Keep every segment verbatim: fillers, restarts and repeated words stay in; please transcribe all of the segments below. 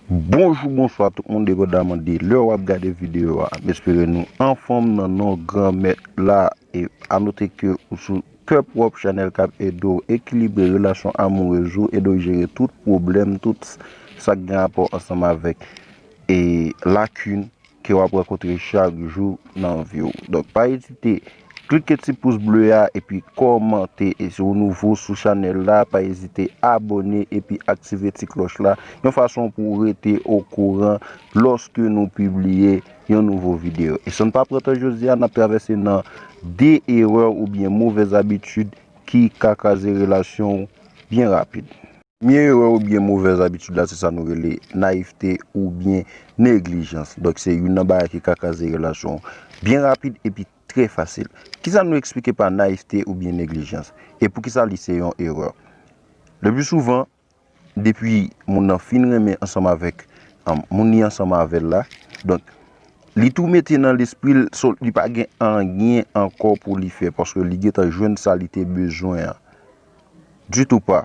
Bonjou, bonswa tout moun, depandaman de lè w ap gade videyo a. M espere nou anfòm nan non Granmèt la. E anote ke ou sou Kè Pwòp, chanèl k ap ede w ekilibre relasyon amourèz ou, ede w jere tout pwoblèm, tout sa k gen rapò ansanm avèk e lakin ke w ap rankontre chak jou nan vi w. Donk, pa ezite klike ti pous ble a epi kòmante. E si w nouvo sou chanèl la, pa ezite abòne epi aktive ti klòch la, yon fason pou w rete okouran lòske nou pibliye yon nouvo videyo. E san n pa pran tan jodi a, n ap travèse nan de erè oubyen movèz abitid ki ka kraze relasyon w byen rapid. Premye erè oubyen movèz abitid la, se sa nou rele nayivte oubyen neglijans. Donk, se youn nan bagay ki ka kraze relasyon w byen rapid epi trè fasil. Kisa nou eksplike pa nayivte oubyen neglijans? E poukisa li se yon erè? Le pli souvan, depi moun nan fin renmen ansanm avèk, um, moun li ansanm avè l la, donk, li tou mete nan lespri l, so, li pa gen anyen ankò pou li fè, paske li gentan jwenn sa li te bezwen an. Ditou pa.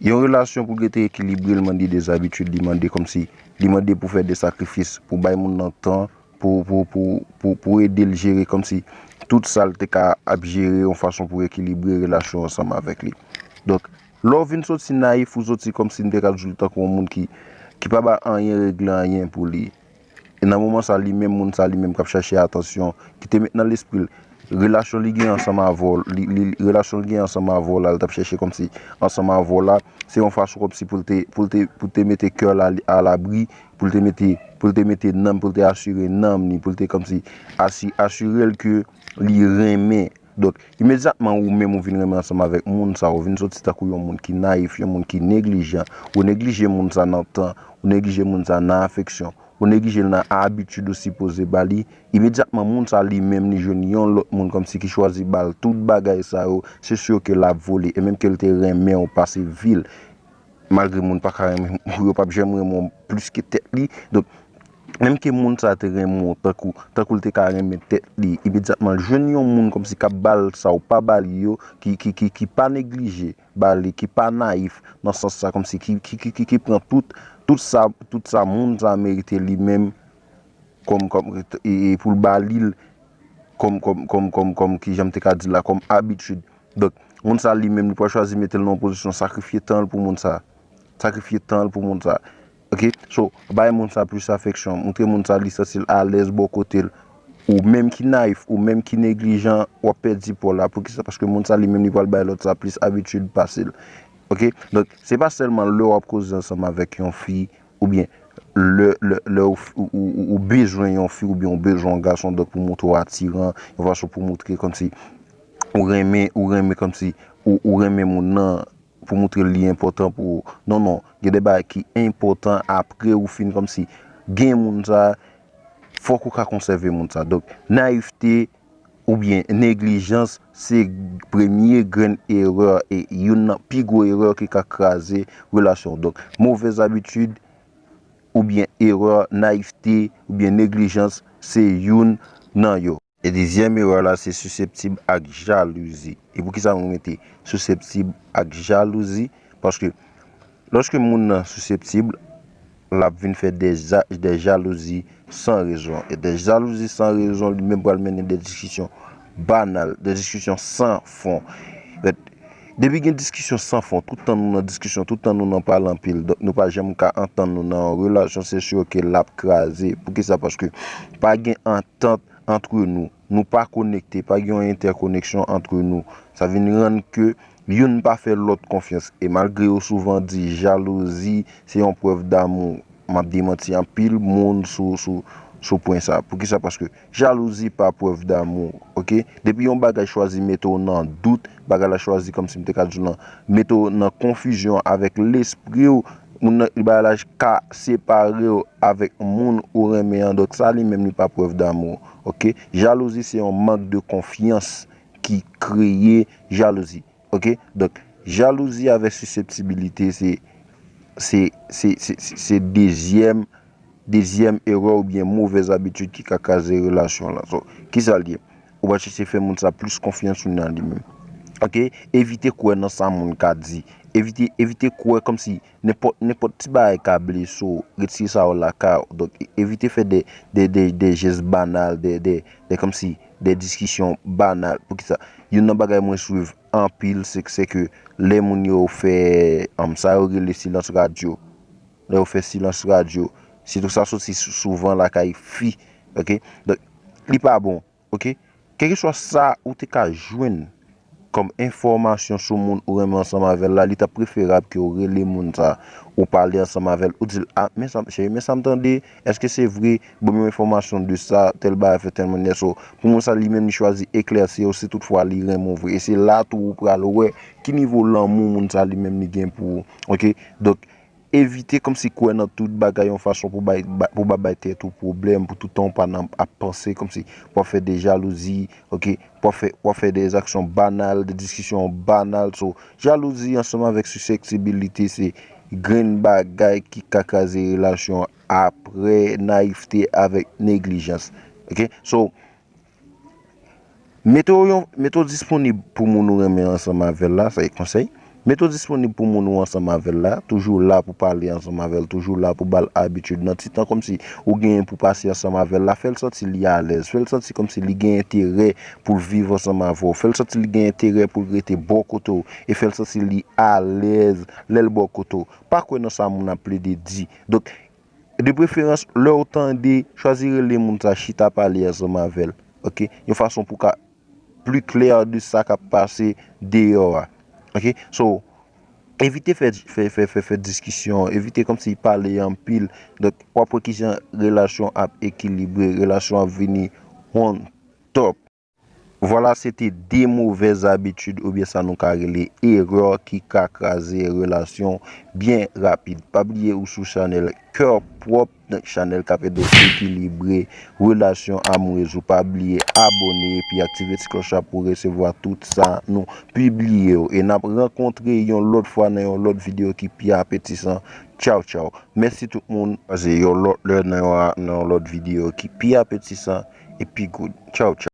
Yon relasyon pou l rete ekilibre, li mande de zabitid, li mande kòmsi, li mande pou fè de sakrifis, pou bay moun nan tan, pou, pou, pou, pou, pou ede l jere kòmsi tout sa l te ka ap jere yon fason pou ekilibre relasyon ansanm avèk li. Donk, lè w vin soti nayif, ou soti kòmsi m te ka di w tankou yon moun ki, ki pa ba anyen regle anyen pou li. E nan moman sa, li menm, moun sa li menm k ap chache atansyon, ki te met nan lespri l, relasyon li gen ansanm avè w, li, li, relasyon li gen ansanm avè w la, l t ap chache kòmsi ansanm avè w la, se yon fason kòmsi pou l te, pou l te, pou l te mete kè l a, alabri, pou l te mete, pou l te mete nanm, pou l te asire nanm li, pou l te kòmsi asi-, asire l ke li renmen. Donk, imedyatman ou menm ou vin renmen ansanm avèk moun sa, ou vin soti tankou yon moun ki nayif, yon moun ki neglijan, ou neglije moun sa nan tan, ou neglije moun sa nan afeksyon, ou neglije l nan abitid ou sipoze ba li, imedyatman moun sa li menm li jwenn yon lòt moun kòmsi ki chwazi ba l tout bagay sa yo, se si ke l ap vole, e menm ke l te renmen w pase vi l. Malgre moun pa ka renmen ou, yo p ap janm renmen w plis ke tèt li. Donk, menm ke moun sa te renmen w tankou, tankou l te ka renmen tèt li, imedyatman l jwenn yon moun kòmsi k ap ba l sa ou pa ba li yo, ki, ki, ki, ki pa neglije ba li, ki pa nayif nan sans sa, kòmsi ki, ki, ki, ki, ki pran tout, tout sa, tout sa moun sa merite li menm kòm, kòm, e, e pou l ba li l kòm, kòm, kòm, kòm, kòm, kijan m te ka di l la, kòm abitid. Donk, moun sa li menm, li pral chwazi mete l nan yon pozisyon sakrifye tan l pou moun sa. Sakrifye tan l pou moun sa. Oke? So, bay moun sa plis afeksyon. Montre moun sa li santi l alèz bò kote l. Ou menm ki nayif, ou menm ki neglijan, w ap pèdi pa w la. Poukisa? Paske moun sa li menm, li pral bay lòt sa plis abitid pase l. Oke? Donk, se pa sèlman lè w ap koze ansanm avèk yon fi, oubyen lè, lè, lè ou, ou, ou, ou bezwen yon fi, oubyen ou bezwen yon gason, donk pou montre w atiran, yon fason pou montre kòmsi ou renmen, ou renmen kòmsi ou, ou renmen moun nan, pou montre li enpòtan pou ou. Non, non, gen de bagay ki enpòtan apre ou fin kòmsi gen moun sa, fòk ou ka konsève moun sa. Donk, nayifte oubyen neglijans, se premye grenn erè e youn nan pi gwo erè ki ka kraze relasyon. Donk, movèz abitid oubyen erè, nayifte oubyen neglijans, se youn nan yo. E dezyèm erè la, se siseptib ak jalouzi. E poukisa mwen mete siseptib ak jalouzi? Paske lòske moun nan siseptib, l ap vin fè de ja-, de jalouzi san rezon. E de jalouzi san rezon, li menm pral mennen de diskisyon banal, de diskisyon san fon. Fèt, depi gen diskisyon san fon, tout tan nou nan diskisyon, tout tan nou nan pale anpil, donk nou pa janm ka antann nou nan yon relasyon, se si ke l ap kraze. Poukisa? Paske pa gen antant antre nou. Nou pa konekte, pa gen yon entèkoneksyon antre nou. Sa vin rann ke youn pa fè lòt konfyans. E malgre yo souvan di jalouzi se yon prèv damou, m ap demanti anpil moun sou, sou, sou pwen sa. Poukisa? Paske jalouzi pa prèv damou, oke? Depi yon bagay chwazi mete w nan dout, bagay la chwazi, kòmsi m te ka di w lan, mete w nan konfizyon avèk lespri w, moun nan, bagay la ka separe w avèk moun ou renmen an. Donk, sa li menm, li pa prèv damou, oke? Jalouzi se yon mank de konfyans ki kreye jalouzi, oke? Donk, jalouzi avèk siseptibilite, se, se, se, se, se, se dezyèm, dezyèm erè oubyen movèz abitid ki ka kraze relasyon la. So, kisa l ye? Ou pral chèche fè moun sa plis konfyans ou nan li menm. Oke? Evite kwè nan sa moun ka di. Evite, evite kwè kòmsi nenpòt, nenpòt ti bagay ka blese w, retire sa yo lakay ou. Donk, evite fè de, de, de, de jès banal, de, de, de kòmsi, de diskisyon banal. Poukisa? Youn nan bagay mwen swiv anpil, se, se ke lè moun yo fè, um, sa yo rele silans radyo. Lè yo fè silans radyo, sitou sa soti sou, souvan lakay fi, oke? Donk, li pa bon, oke? Kèlkeswa sa ou te ka jwenn kòm enfòmasyon sou moun ou renmen ansanm avè l la, li t ap preferab ke w rele moun sa, ou pale ansanm avè l, ou di l, "A, men sa, cheri, men sa m tande, èske se vre? Ban m yon enfòmasyon de sa, tèl bagay fè tèl mannyè." So, pou moun sa, li menm, li chwazi eklèsi w si toutfwa li renmen w vre. E se la tou ou pral wè ki nivo lanmou moun sa li menm li gen pou ou. Oke? Donk, evite kòmsi kwè nan tout bagay yon fason pou bay, ba- pou ba bay tèt ou pwoblèm, pou tout tan w pa nan ap panse kòmsi w ap fè de jalouzi, oke, w ap fè, w ap fè de aksyon banal, de diskisyon banal. So, jalouzi ansanm avèk siseksibilite se grenn bagay ki ka kraze relasyon apre nayivte avèk neglijans. Oke? So, mete w yon, mete w disponib pou moun ou renmen ansanm avè l la, sa e konsèy. Mete w disponib pou moun ou ansanm avè l la, toujou la pou pale ansanm avè l, toujou la pou ba l abitid. Nan ti tan kòmsi ou genyen pou pase ansanm avè l la, fè l santi li alèz, fè l santi kòmsi li gen enterè pou l viv ansanm avè w, fè l santi li gen enterè pou l rete bò kote w, e fè l santi li alèz lè l bò kote w. Pa kwè nan sa moun ap plede di. Donk, de preferans, lè w tande, chwazi rele moun sa, chita pale ansanm avè l. Oke? Yon fason pou ka pli klè de sa k ap pase deyò a. Oke? So, evite fè, fè, fè, fè, fè diskisyon, evite kòmsi pale anpil. Donk, w ap wè kijan relasyon ap ekilibre, relasyon ap vini on top. Vwala, se te de movèz abitid oubyen sa nou ka rele erè ki ka kraze relasyon byen rapid. Pa bliye ou sou chanèl Kè Pwòp, chanèl k ap ede w ekilibre relasyon amourèz ou. Pa bliye abòne epi aktive ti klòch la pou w resevwa tout sa nou pibliye yo. E n ap rankontre yon lòt fwa nan yon lòt videyo ki pi apetisan. Tchaw, tchaw. Mèsi tout moun. Pase yon lòt lè nan yon, nan yon lòt videyo ki pi apetisan e pi good. Tchaw, tchaw.